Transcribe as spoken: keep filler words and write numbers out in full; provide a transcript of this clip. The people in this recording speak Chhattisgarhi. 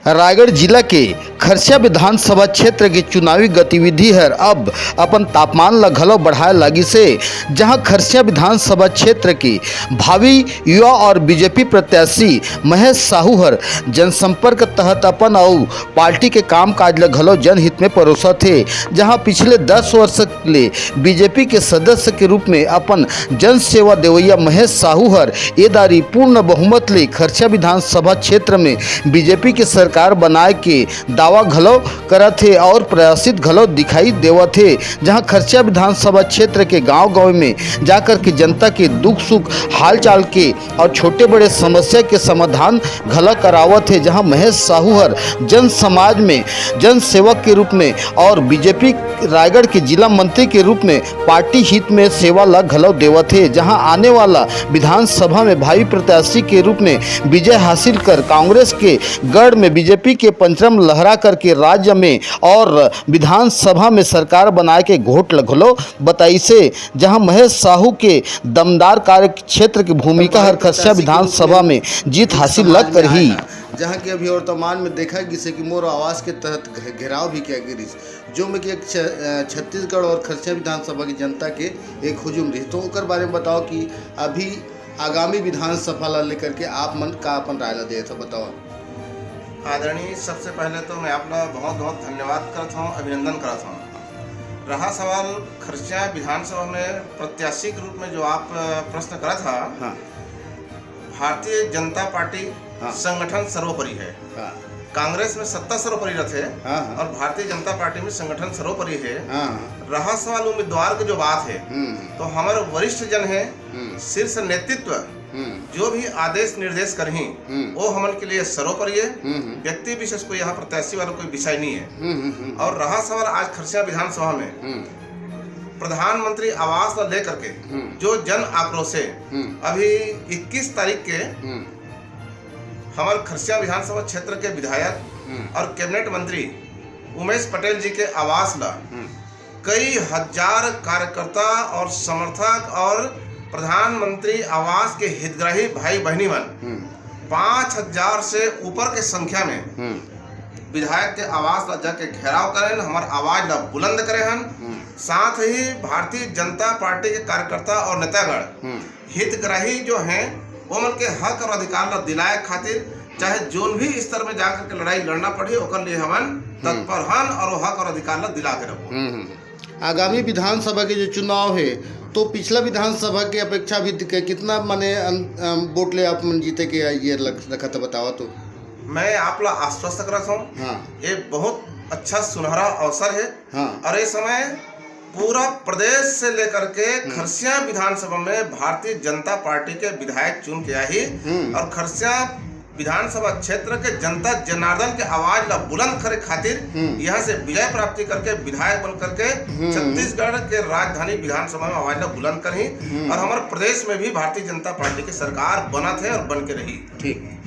रायगढ़ जिला के खरसिया विधानसभा क्षेत्र के चुनावी गतिविधि हर अब अपन तापमान ल घलो बढ़ाए लागिस हे, जहां खरसिया विधानसभा क्षेत्र के भावी युवा और बीजेपी प्रत्याशी महेश साहू हर जनसंपर्क तहत अपन अउ पार्टी के कामकाज ल घलो जनहित में परोसत हे, जहां पिछले दस वर्ष ले बीजेपी के सदस्य के रूप में अपन जन सेवा देवैया महेश साहू हर ए दारी पूर्ण बहुमत ले खरसिया विधानसभा क्षेत्र में बीजेपी के सरकार बनाए के दावा घलो करत हे और प्रयासित घलो दिखाई देवत हे, जहां खरसिया विधानसभा क्षेत्र के गांव-गांव में जाकर के जनता के दुख सुख, हालचाल के और छोटे बड़े समस्या के समाधान घलो करावत हे, जहां महेश साहू हर जन समाज में जन सेवक के रूप में और बीजेपी रायगढ़ के जिला मंत्री के रूप में पार्टी हित में सेवा ला घलो देवत हे, जहां आने वाला विधानसभा में भावी प्रत्याशी के रूप में विजय हासिल कर कांग्रेस के गढ़ में बीजेपी के पंचरम लहरा करके राज्य में और विधानसभा में सरकार बनाए के घोट ल घलो बताइसे, जहां महेश साहू के दमदार कार्य क्षेत्र की भूमिका हर खरसिया विधानसभा में जीत हासिल ल करही। जहां के अभी वर्तमान में देखा गिसे कि मोर आवास के तहत घ-, घेराव भी किया गिरिस, जो में कि एक छ-, अ, छत्तीसगढ़ और खरसिया विधानसभा की जनता के एक हुजूम रही। तो ओकर बारे में बताओ कि अभी आगामी विधानसभा ला लेकर के आप मन का अपन राय ला देत हो, बताओ। आदरणीय, सबसे पहले तो मैं आप ला बहुत बहुत धन्यवाद करत हूँ, अभिनंदन करत हूँ। रहा सवाल खरसिया विधानसभा में प्रत्याशी के रूप में जो आप, अ, प्रश्न करत हा, हाँ। भारतीय जनता पार्टी हाँ। संगठन सर्वोपरि है। हाँ। कांग्रेस में सत्ता सर्वोपरि रथे हाँ, हाँ। और भारतीय जनता पार्टी में संगठन सर्वोपरि है। हाँ, हाँ। रहा सवाल उम्मीदवार के जो बात है, हम्म। तो हमारे वरिष्ठ जन है, हम्म। शीर्ष नेतृत्व हम्म। जो भी आदेश निर्देश करही, हम्म। वो हमन के लिए सर्वोपरि है। हम्म, हम्म। व्यक्ति विशेष को यहाँ प्रत्याशी वाला कोई विषय नहीं है। हम्म, हम्म, हम्म। और रहा सवाल आज खरसिया विधानसभा में हम्म। प्रधानमंत्री आवास ला लेकर के हम्म। जो जन आक्रोश है, हम्म। अभी इक्कीस तारीख के हम्म। हमारे खरसिया विधानसभा क्षेत्र के विधायक हम्म। और कैबिनेट मंत्री उमेश पटेल जी के आवास ला हम्म। कई हजार कार्यकर्ता और समर्थक और प्रधानमंत्री आवास के हितग्राही भाई बहनी मन हम्म। पाँच हजार से ऊपर के संख्या में हम्म। विधायक के आवास ला जाके घेराव करेन, हमार आवाज ला बुलंद करे हन। हम्म। साथ ही भारतीय जनता पार्टी के कार्यकर्ता और नेतागण हम्म। हितग्राही जो हैं, वो मन के हक और अधिकार ला दिलाए खातिर चाहे जोन भी स्तर में जाकर के लड़ाई लड़ना पड़े, ओकर लिए हमन हम्म। तत्पर हन और वो हक और अधिकार ला दिला के रखबो। हम्म, हम्म। आगामी विधानसभा के जो चुनाव है, तो पिछला विधानसभा के अपेक्षा अभी के कितना माने अन-, अम, वोट ले आप मन जीते के ये लग-, रखा था, बतावा तो। मैं आप ला आश्वस्त करत हूँ, हाँ। ये बहुत अच्छा सुनहरा अवसर है। हाँ। और ये समय पूरा प्रदेश से लेकर के हम्म। खरसिया विधानसभा में भारतीय जनता पार्टी के विधायक चुन के आही हम्म। और खरसिया विधानसभा क्षेत्र के जनता जनार्दन के आवाज ला बुलंद करे खातिर हम्म। यहाँ से विजय प्राप्ति करके विधायक बन करके हम्म। छत्तीसगढ़ के राजधानी विधानसभा में आवाज ला बुलंद करही हम्म। और हमारे प्रदेश में भी भारतीय जनता पार्टी की सरकार बनत है और बन के रही। ठीक।